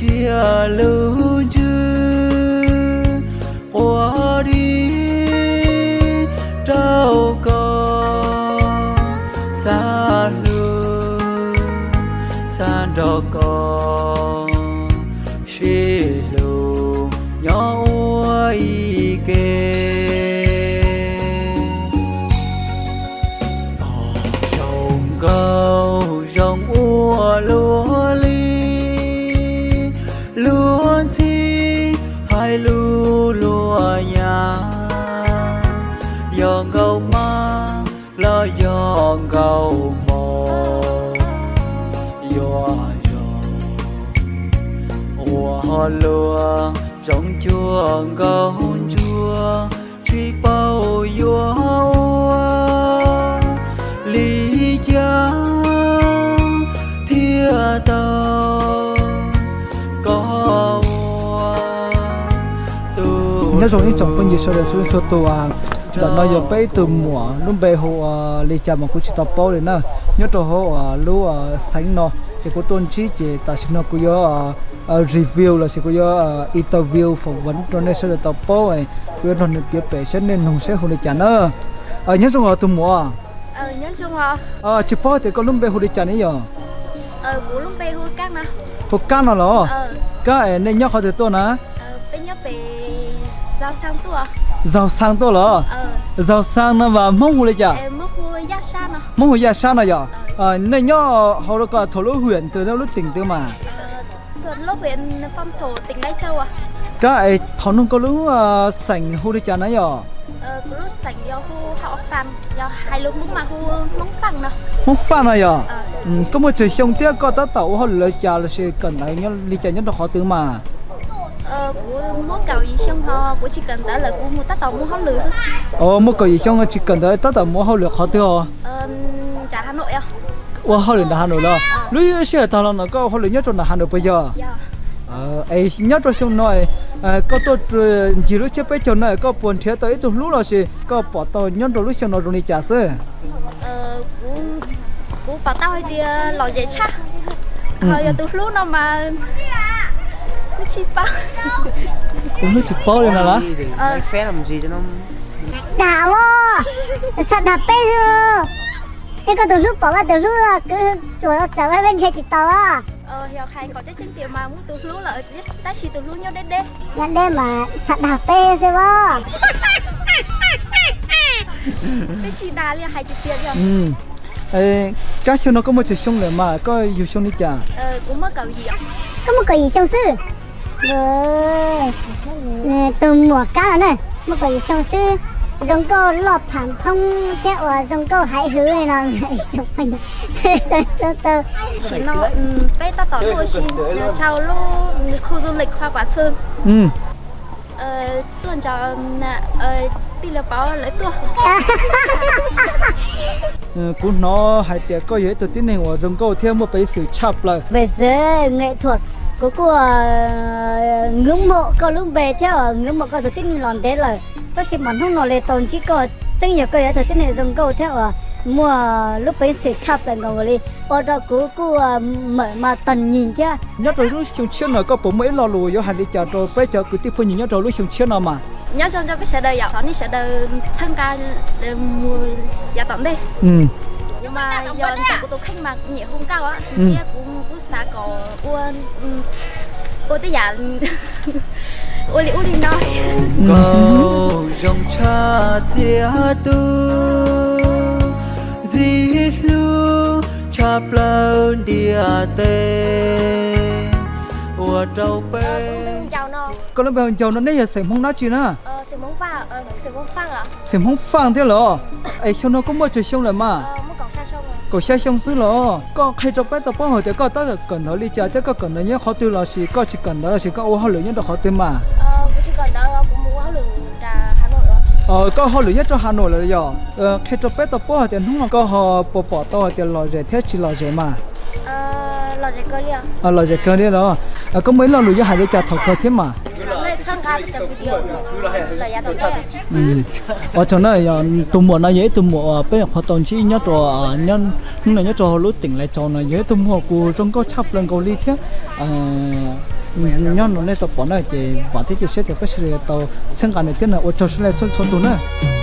Ntsia lub ntsws quav dib rau koj, xav hlub xav nrog koj sib hlub nyob ua ib ke. Tos zoo nkauj zoo ua luaj li, luag ntxhi hais lus luag nyab, yog nkauj mab los yog nkauj hmoob, yuav zoo ua luaj zoo cuag nkauj ntsuag, tsis paub yuav ua li cas thiaj tau koj ua tus. Nyob zoo ib tsoom phooj ywg sawv daws txhua leej txhua tus, ntawm no yog peb ib tug muam lub npe hu ua li cas mas kuv tsis tau paub li na. Nyob rau hauv lub xeev no ces kuv tuaj ntsib ces tam sim no kuv yuav review los sis kuv yuav interview phỏng vấn rau nej sawv daws tau paub, kuv yuav nrog nws piav pem saib nej noog saib hu li cas na. Nyob zoo os tus muam. Tsis paub tias koj lub npe hu li cas ne yog? Hu Kab no los? Kab es nej nyob qhov twg tuaj na? Zaug Xaa tuaj los? Zaug Xaa no mas Hmoob hu li cas? Hmoob hu Yaj Sab no yom? Nej nyob hauv ko thaum lub hwm twg lub teem twg mas? Kab es thaum noog koj lub xeem hu li cas na yom? Hmoob Faj no yom? Koj muaj tsawg xyoo thiab koj tab tom ua hauj lwm li cas los sis kawm ntawv li cas nyob rau qhov twg mas? Muaj kaum yim xyoo tsis kawm ntawv lawm tab tom ua hauj lwm. Muaj kaum yim xyoo tsis kawm ntawv tab tom mus ua hauj lwm qhov twg os? Ua hauj lwm nram Has Nois los? Lub sij hawm tag los no koj ua hauj lwm nyob rau nram Has Nois puas yog? Es nyob rau xyoo no koj tuaj ncig lub tsiab peb caug no koj puas nrhiav tau ib tug hlub los sis koj pom tau nyob rau lub xyoo no zoo li cas xwb? Kuv pom tau hais tias lom zem tshaj, ho yog tus hlub no mas kuv tsis paub. Tus hlub tsis paub li no los? Dag, txhob dag peb xwb. Yog koj tus hlub pom koj tus hlub kwv txuas tsaws peb nrhiav tsis tau. Yog hais kom tseeb tseeb tias mas muaj tus hlub lawm, tab sis tus hlub nyob deb deb. Nyob deb mas txhob dag peb xwb os. Peb tsis dag li, hais tiag tiag li. Kab, xyoo no koj muaj tsawg xyoo lawm mas koj yug xyoo li cas? Koj muaj kaum yim xyoo xwb. Tus muam Kab no na, muaj kaum yim xyoo xwb, zoo nkauj loj pham phoob thiab uas zoo nkauj haiv hwv li no. Tam sim no peb tab tom tuaj ua si rau lub khu du lịch Hoa Quả Sơn, tuaj nrog tij laug Pov lawv tuaj. Kuv hnov hais tias koj yog ib tug tib neeg uas zoo nkauj thiab muaj peev xwm tshaj plaws. Về giới nghệ thuật, kuv kuj ngưỡng mộ koj lub npe thiab ngưỡng mộ koj tus tib neeg los ntev lawm, tab sis mas hnub no li tau ntsib koj, tseeb yog koj yog ib tug tib neeg zoo nkauj thiab uas muaj lub peev xwm tshaj plaws nkaus li, ua rau kuv kuj mawm mas tag nyig thiab. Nyob rau lub xyoo tshiab no koj puas muaj ib lo lus yuav hais li cas rau peb cov kwv tij phooj ywg nyob rau lub xyoo tshiab no mas? Nyob zoo rau peb sawv daws yom, thov nej sawv daws txhawb nqa mus yav tom ntej. Mas yog ntawm kuv tus kheej mas kuv nyiam hu nkauj thiab kuv kuj xav kom ua, ua tej yam ua li ub li no. Nkauj zoo tshaj txhia tus, ntxim hlub tshaj plaws ntiaj teb, ua rau peb. Koj lub npe hu Ncaus no, neb yog xeem Hmoob dab tsi na? Xeem Hmoob Faaj thiab los? Es xyoo no koj muaj tsawg xyoo lawm mas? Kaum xya xyoo xwb los? Koj qhia rau peb tau paub hais tias koj tab tom kawm ntawv li cas thiab koj kawm ntawv nyob qhov twg los sis koj tsis kawm ntawv los sis koj ua hauj lwm nyob rau qhov twg mas? Koj ua hauj lwm nyob rau Has Nois lawm yog? Qhia rau peb tau paub hais tias hnub no koj ho puas pom tau hais tias lom zem thiab tsis lom zem mas? Lom zem kawg li los? Koj muaj ib lo lus yuav hais li cas thaum kawg thiab mas? Ua tsaug na, tus muam no yog ib tug muam uas peb nyuam qhuav tau ntsib nyob rau, hnub no nyob rau hauv lub teem Lais Tsau no, yog ib tug muam kuj zoo nkauj tshaj plaws nkaus li thiab. Nyob no nej tau pom na, ces vam thiab cia siab tias peb sawv daws yuav tau txhawb nqa nws thiab na. Ua tsaug sawv daws txhua txhua tus na.